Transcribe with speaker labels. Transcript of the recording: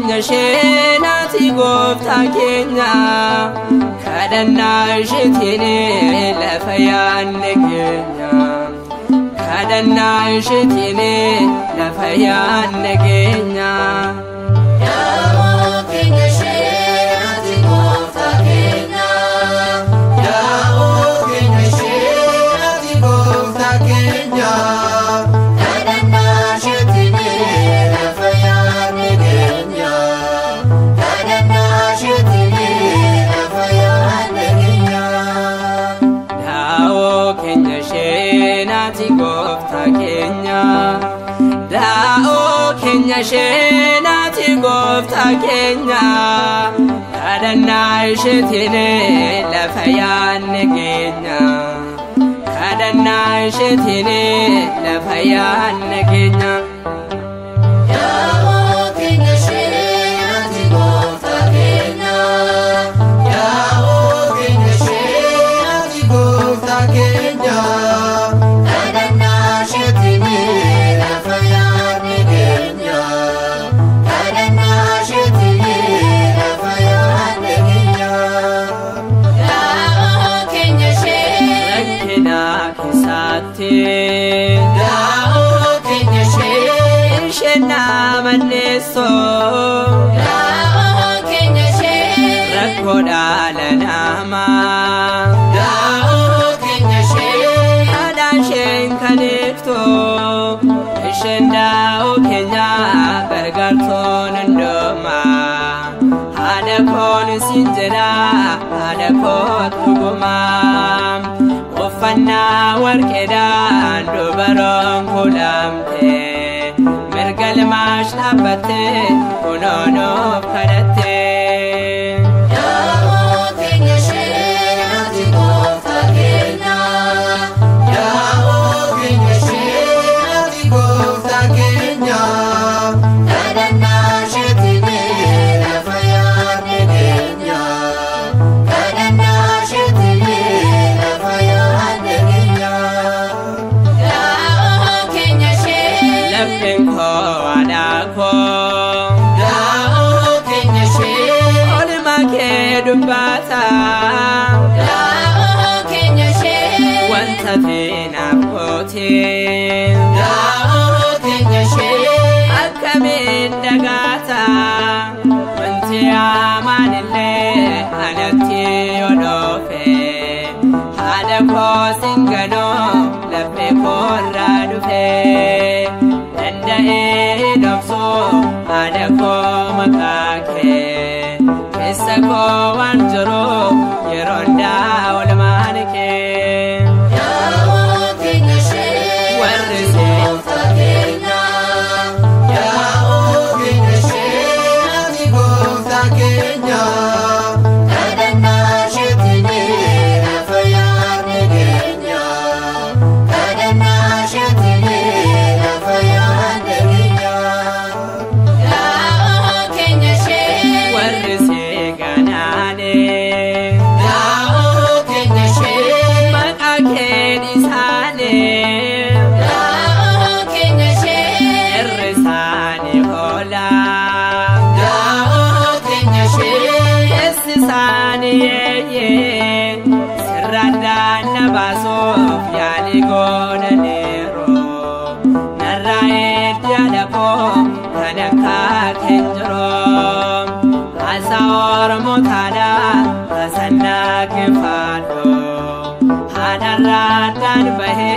Speaker 1: Keenya ishee naati gooftaa keenya kadhannaa isheetiin lafa yaanne keenya kadhannaa isheetiin lafa yaanne keenya.
Speaker 2: Yaa'oo keenya ishee ati gooftaa keenya.
Speaker 3: Yaa'oo keenya ishee ati gooftaa keenya.
Speaker 2: Kadhannaa isheetiin lafa yaadne keenya. Kadhannaa isheetiin lafa yaadne keenya.
Speaker 1: Daa'oo keenya ishee naati gooftaa keenya. Daa'oo keenya ishee naati gooftaa keenya. Kadhannaa isheetiin lafa yaadne keenya. Kadhannaa isheetiin lafa yaadne keenya.
Speaker 2: Yaa'oo keenya ishee ati gooftaa keenya.
Speaker 3: Yaa'oo keenya ishee ati gooftaa keenya.
Speaker 2: Kadhannaa isheetiin lafa yaadne keenya. Kadhannaa isheetiin lafa yaadne keenya. Yaa'oo keenya ishee.
Speaker 1: Rakkina keessaatti
Speaker 3: Yaa'oo keenya ishee.
Speaker 1: isheen namanneessoo.
Speaker 2: Yaa'oo keenya ishee.
Speaker 1: Rakkoo dhala namaa.
Speaker 3: Yaa'oo keenya ishee.
Speaker 1: Haadha isheen kan eegtu isheen daa'oo keenya gargaartoon hundumaa. Haadha koon siin jedha haadha koo dhugumaa. Uffannaa warqeedhaan dubaroon kuulamte mirga ilmaash dhaabbatte kunoo nuuf kadhatte.
Speaker 2: Yaa'oo keenya ishee ati gooftaa keenya.
Speaker 3: Yaa'oo keenya ishee ati gooftaa keenya.
Speaker 2: Kadhannaa isheetiin lafa yaadne keenya. Kadhannaa isheetiin lafa yaadne keenya. Yaa'oo keenya ishee.
Speaker 1: Lapheen koo haadha koo.
Speaker 3: Yaa'oo keenya ishee.
Speaker 1: Oolmaa kee dubbata.
Speaker 2: Yaa'oo keenya ishee.
Speaker 1: Wanta feenaaf goote.
Speaker 3: Yaa'oo keenya ishee.
Speaker 1: Akkamiin dagaata. Wanti hamaan illee anatti yoo dhufe. Haadha koo singanoo laphee koorraa dhufe. Danda'ee dhoksuu haadha koo maqaa kee. Keessa koo waan jiru yeroo hundaa oolmaan kee.
Speaker 2: Yaa'oo keenya ishee.
Speaker 1: Warri
Speaker 2: Ati gooftaa keenya.
Speaker 3: Yaa'oo keenya ishee ati gooftaa keenya.
Speaker 2: Kadhannaa isheetiin lafa yaadne keenya. Kadhannaa isheetiin lafa yaadne keenya. Yaa'oo keenya ishee.
Speaker 1: Warri si ganaane.
Speaker 3: Yaa'oo keenya ishee.
Speaker 1: Maqaa kee dhiisaane.
Speaker 2: Yaa'oo keenya ishee.
Speaker 1: Irri isaanii oola.
Speaker 3: Yaa'oo keenya ishee.
Speaker 1: Keessi isaanii yeeyyee. Sirra daanna baasuuf yaalii goonaniiru. Narraa eedda koo kan akka keen jiru. Haasaa Oromoo taanaa taasannaa kifaadhu. Haadharraa addaan bahee.